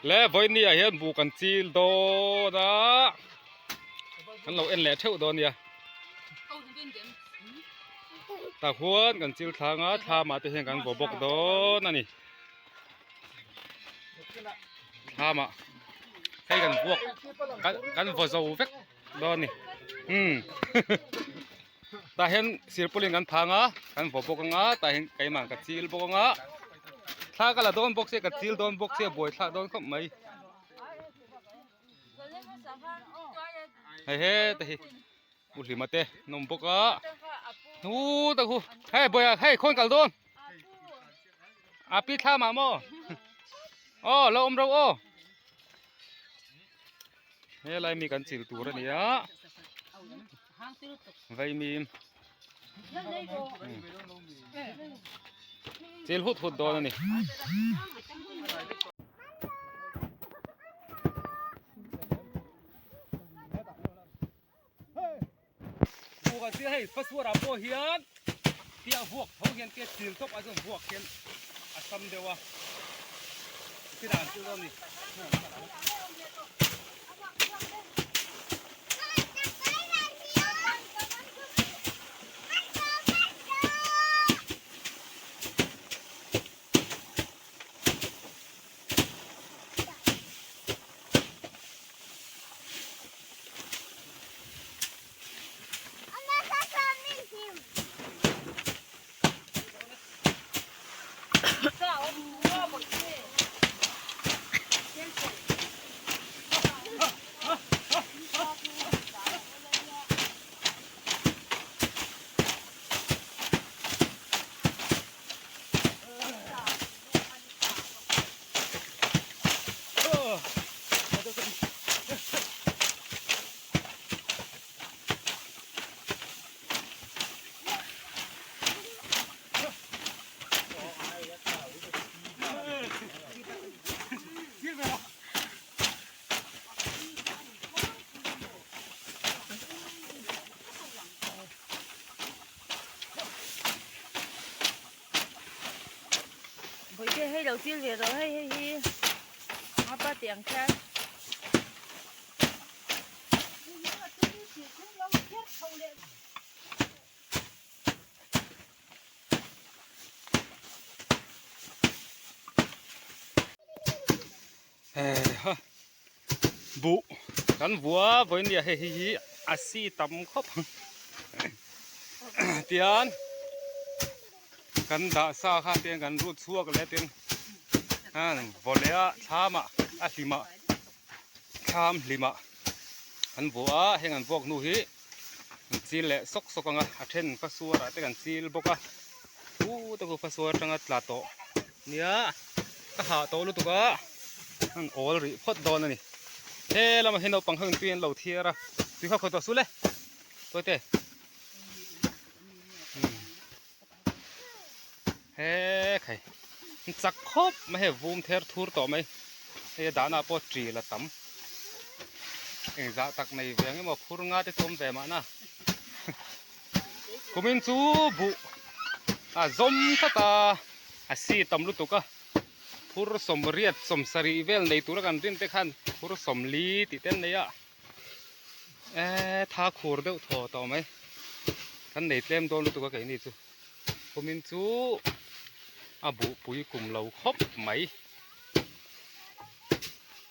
Le vawiin ah hian buh kan chil dawn a kan lo en leh theuh dawn nia tah khuan kan chil thlang a thlam ah te hian kan vaw bawk dawn a ni thlam ah hei kan vuak kan vaw zo vek dawn a ni umm tah hian sirpawlin kan phang a kan vaw bawk anga tah hian keimah ka chil bawk anga thla ka la dawn bawk sia ka chil dawn bawk sia buai thlak dawn khawp mai hei heta hi u hlima te an awm bawk a hu tak hu hei bawiha hei khawn kal dawn a pi thla mah maw aw lo awm reuh aw. Helai mi kan chil tur a ni a vaimim chil hut hut dawn a ni. Hei fasuarah pawh hian tia vuak tho hian tia chil tawp a chuan vuak hian a sam deuh a ti dan chu dawn ni. Bawihte hei lo chil ve rawh hei hei hi a pa tih ang khian. Heiha buh kan vua vawiin nia hei hei hi a si tam khawp ang tian kan dah sa kha tian kan rut chhuak leh tin vaw leh a thlam ah a hlim ah thlam hlim ah an vua a heng an vuak hnu hi an chil leh sawk sawk ang a a then fasuar ah te kan chil bawk a u te khu fasuar atanga tla tawh nia ka hah tawh lutuk a an awl rih phawt dawn a ni he lamah hian naupang ho in tui an lo thiar a tui kha khawi tawh sul e tawite he khai chak khawp mai hei vum ther thur tawh mai hei a dahna ah pawh ṭil a tam engzah tak nei ve ang emaw phur nga te chu awm ve mahna kumin chu buh a zawm tlat a a si tam lutuk a phur sawmriat sawmsarih vel nei tura kan rin te khan phur sawmli tih te an nei a. Eee tha khur deuh thaw tawh mai kan nei tlem dawn lutuk a keini chu kumin chu a buh pui kum lo khawp mai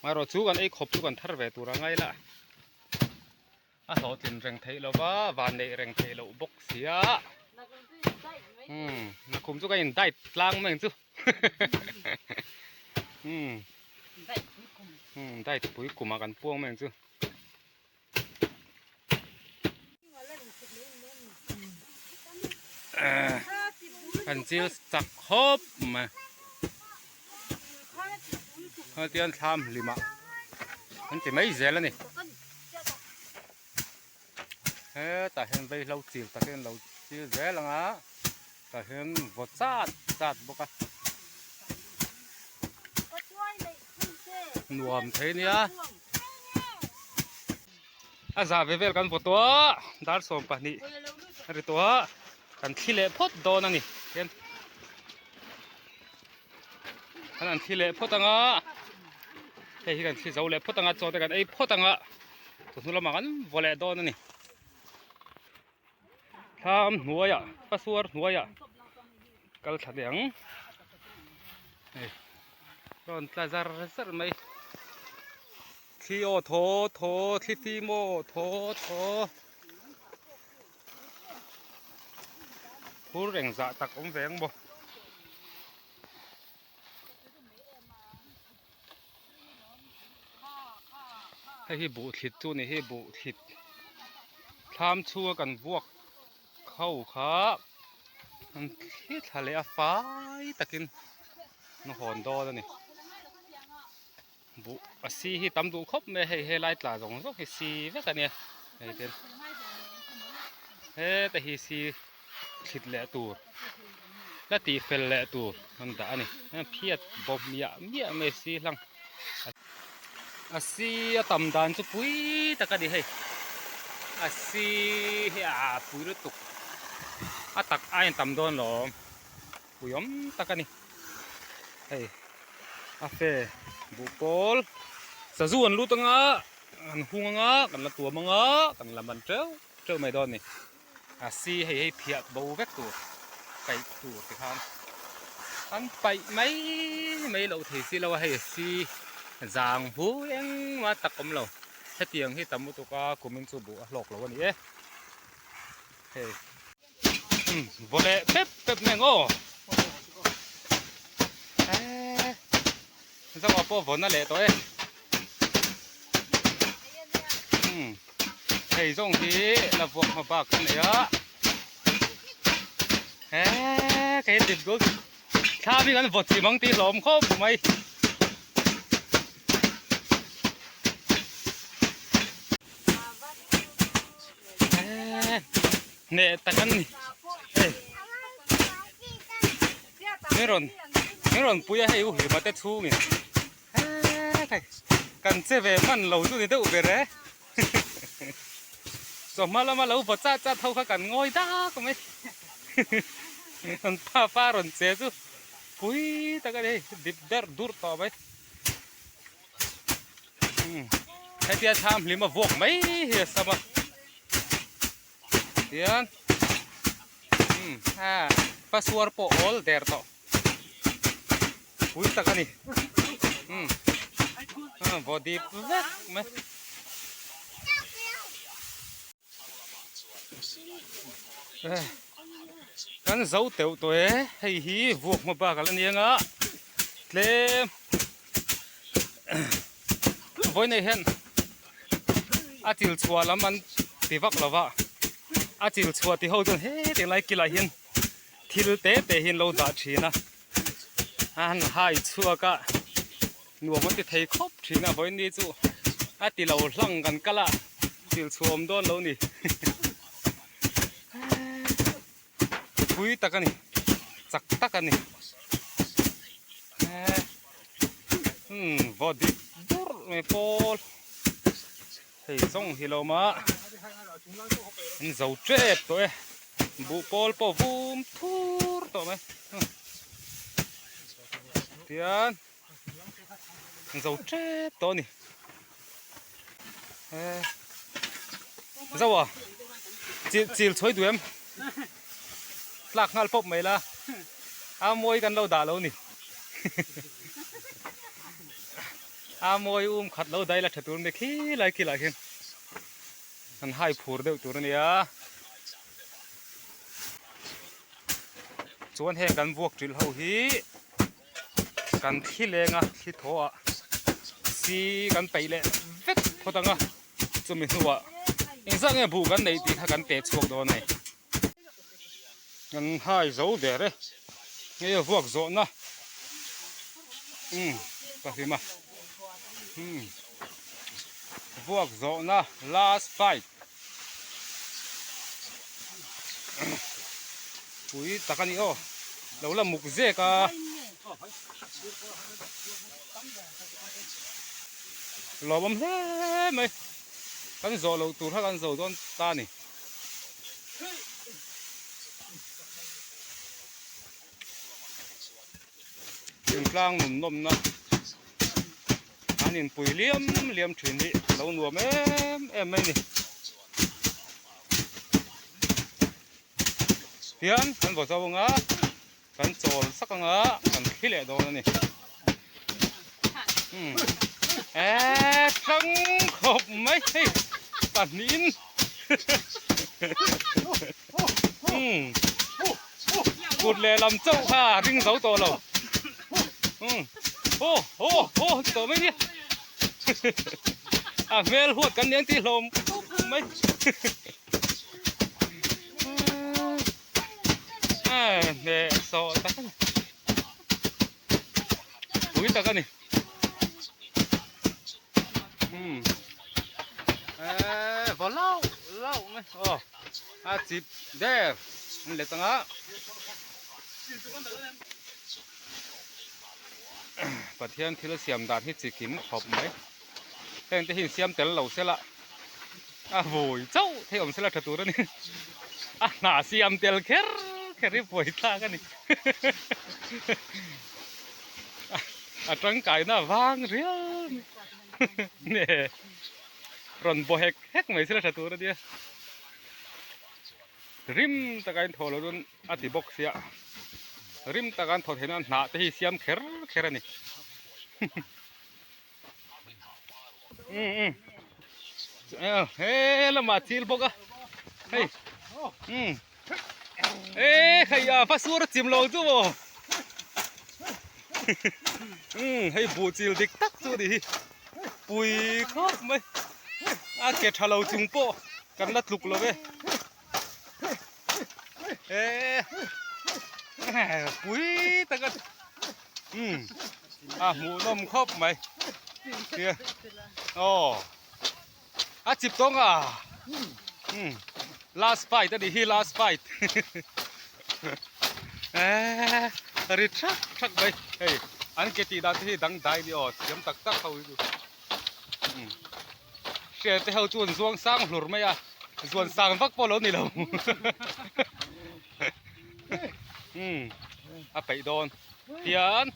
amaherawh chu kan ei khawp chu kan thar ve tur a ngai la a hlawhtlin reng theih lo va van neih reng theih loh bawk sia umm nakum chu ka in diet tlang mai ang chu umm. Diet pui kumah kan puang mai ang chu. Kan chil chak khawp mai. Hetiang thlam hlimah an ti mai zel a ni. Hetah hian vaihlo chil takin an lo chil zel ang a tah hian vaw chat chat bawk a nuam thei nia a zah ve vel kan vaw tawh a dar 12 a ri tawh a kan thli leh phawt dawn a ni hian. Kan han thli leh phawt anga hei hi kan thli zo leh phawt anga chaw te kan ei phawt anga chawhnu lamah kan vaw leh dawn a ni. Thlam hnuaiah pasuar hnuaiah kal thla teh ang hei rawn tla zar zar mai thli aw thaw thaw thli fim aw thaw thaw phur reng zah tak awm ve ang maw. Hei hi buh thlit chu a ni hi buh thlit thlam chhunga kan vuak ho kha an thli thla leh a fai takin an hawn dawn a ni buh a si hi tam duh khawp mai a hei helai tla zawng zawng hi si vek a nia hei te heta hi si thlit leh tur la tih fel leh tur an dah a ni phiat bawm miah miah mai si hlang a si a tam dan chu pui tak a ni hei a si hi a pui lutuk a tak aiin tam dawn lo awm pui awm tak a ni hei a fe buh pawl sazu an lut anga an hung anga kan la tuam anga kan la man teuh teuh mai dawn a ni. A si hei hei phiah bo vek tur paih tur ti khan an paih mai mai loh thei si lo a hei a si zang hu engmah tak awm lo hetiang hi tam lutuk a kumin chu buh a hlawk lo a ni e hei umm vaw leh pep pep mai ang aw eee zoa pawh vawn a leh tawh e. Hei zawng hi la vuak hma bak a nei a eee kei dip dul thla bik an vawt chim ang tih hlawm khawp mai. Eee hneh tak an ni hei min rawn min rawn pui a hei u Hlima te chhungin. Kan che ve hman lo chu ni deuh ber e. Chawhma lama lo vaw chat chat ho kha kan ngawi dak mai. Kan pa pa rawn che chu pui tak a ni hei dip derh durh tawh mai. Hetia thlam hlim a vuak mai hi a sam a. Tian pasuar pawh awl der tawh. Pui tak a ni. Umm vaw dip vek mai. Kan zo teuh tawh e hei hi vuak hma bak a la ni anga tlem vawiinah hian a chil chhuah lam an ti vak lo va a chil chhuah ti ho chuan hetiang lai kilah hian. Thil te te hi an lo dah thin a, a han hai chhuak a, nuam an ti thei khawp thin a, vawiin ni chu a ti lo hlang kan kal a, thil chhuah awm dawn lo ni pui tak a ni, chak tak a ni umm vaw dik dur mai pawl. Hei zawng hi lo mah an zo tep tawh e buh pawl pawh vum thur tawh mai tian an zo tep tawh a ni zo a chil chil chhawi duh em tlak nghal pawp mai la a mawi kan lo dah lo ni. A mawi um khat lo daila tha tur mai khilai khilah khian an hai phur deuh tur a nia. Chuan heng kan vuak trilh ho hi kan thli leng a thli thaw ah si kan peih leh vek phawt ang a chumi hnuah engzah nge buh kan neih tih kha kan teh chhuak dawn a ni. Kan hai zo der e hei a vuak zawhna umm ka hlim a umm vuak zawhna last fight pui tak a ni aw lo la muk zek a lawmawm hle mai kan zawh loh tur kha kan zo dawn ta a ni. Thingtlang nun nawmna an inpui liam liam thin hi a lo nuam em em mai a ni. Tihian kan vaw zo anga kan chawl sak anga kan thli leh dawn a ni. Umm eee tlang khawp mai hei pahnihin umm kut lehlam chauh kha a ring zo tawh lo umm haw haw haw ti tawh mai nia a hmel huat kan nia ang tih hlawm mai. Hneh sawh tak a ni pui tak a ni umm eee vaw lauh lauh mai aw a chip der an let anga Pathian thil siam dan hi chi kim khawp mai heng te hi insiam tel lo se la a vui chauh thei awm sela tha tur a ni a hnah siam tel kher kher hi buai thlak a ni a tangkaina vang riau nge rawn baw hek hek mai sela tha tur a nia rim taka in thaw lo chuan a ti bawk sia rim taka an thaw theih nan hnah te hi siam kher kher a ni. Um um he lamah chil bawk a hei um e hei a va sur a chim lo chu maw um hei buh chil dik tak chu a nih hi pui khawp mai a ke tha lo chung pawh kan la tluk lo ve e pui tak a umm a hmuhnawm khawp mai tia aw a chip tawng a umm last fight a nih hi last fight eee ri thak thak mai hei an ke tih dan te hi dangdai a ni aw thiam tak tak ho hi chu umm hriat te ho chu an zuang sang hlur mai a zuan sang vak pawh a lo ni lo umm a peih dawn hian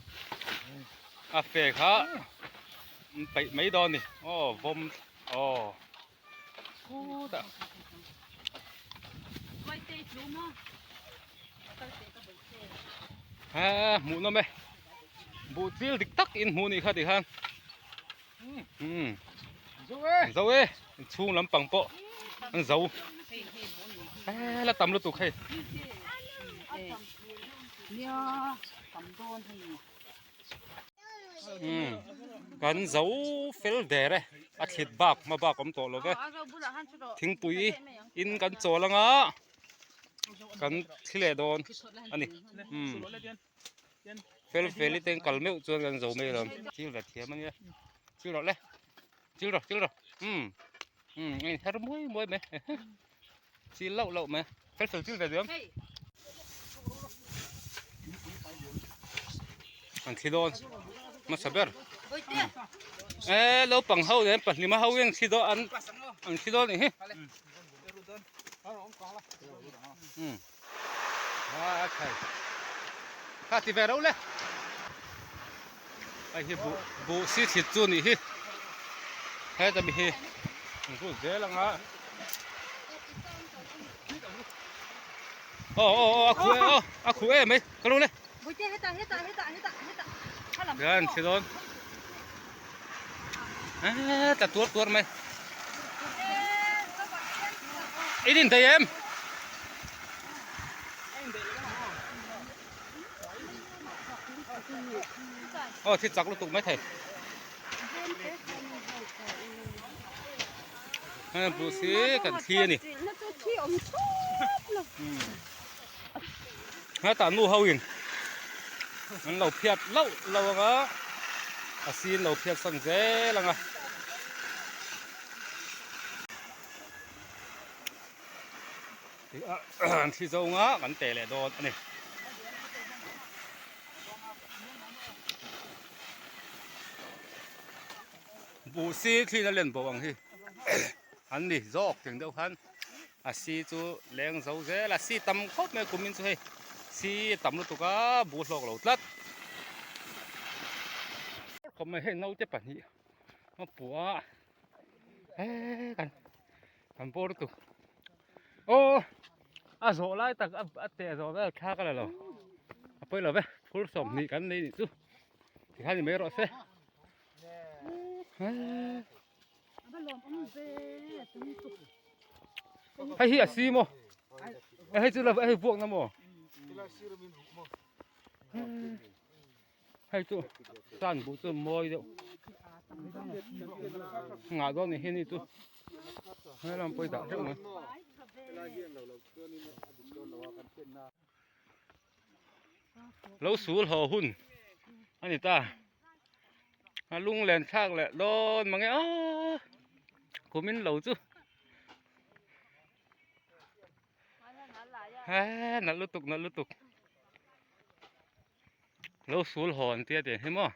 a fe kha an peih mai dawn a ni aw vawm aw khutah he hmuh nawm e buh chil dik tak in hmuh nih kha tikhan umm zo e chhung lampang pawh an zo he la tam lutuk hei umm kan zo fel der e a thlit bak hma bak awm tawh lo ve thingpui in kan chawl anga kan thli leh dawn a ni umm. Fel fel i ten kal meuh chuan kan zo mai lo thil ve thiam ania chil rawh le chil rawh chil rawh umm umm a inher muai muai mai chil lauh lauh mai fel fel chil ve duh em an thli dawn hmasa ber e naupang ho nen pahlima ho hian thli dawn an an thli dawn anih hi umm. A khai kha ti ve reuh le hei hi buh buh si thlit chu nih hi heta mi hi an rut zel ang a aw aw aw a khuh e aw a khuh em mai ka lo le hian thi dawn eee tla tuar tuar mai i din thei em aw thi chak lutuk mai thei hei buh si kan thli a ni hetah nu ho in an lo phiat lauh lauh ang a a sin lo phiat san zel ang a. An thli zo nga kan teh leh dawn a ni. Buh si thli na len bo ang hi an ni zawk teng deuh khan a si chu leng zo zel a si tam khawp mai kumin chu hei si a tam lutuk a buh hlawk lo tlat. khawp mai hei naute pahnih a pua a he kan kan bawr lutuk aw a zawh lai tak a teh zawh vel thla ka la lo a pawi lo ve phur 20 kan nei nih chu tikhan ni mai rawh se hei hi a si maw hei chu la hei vuak na maw hei chu tan buh chu mawi deuh ngah dawn ni hi ni chu he lam pawh i dah teuh mai. Lo sul haw hun a ni ta a lunglen thlak leh dawn mange aw kumin lo chu he nalh lutuk nalh lutuk lo sul haw an tia tih hi maw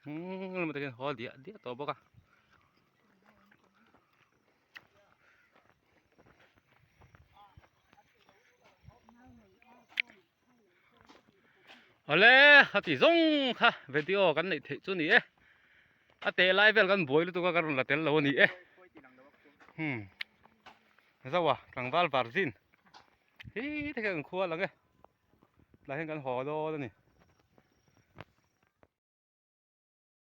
umm lamah te khian haw diah diah tawh bawk a. Awle a ti zawng kha video kan neih theih chu ni e a teh lai vel kan buai lutuk a ka rawn la tel lo a ni e hmm zo a tlangval var zin hi te khian kan khua lang e tlai hian kan haw dawn a ni.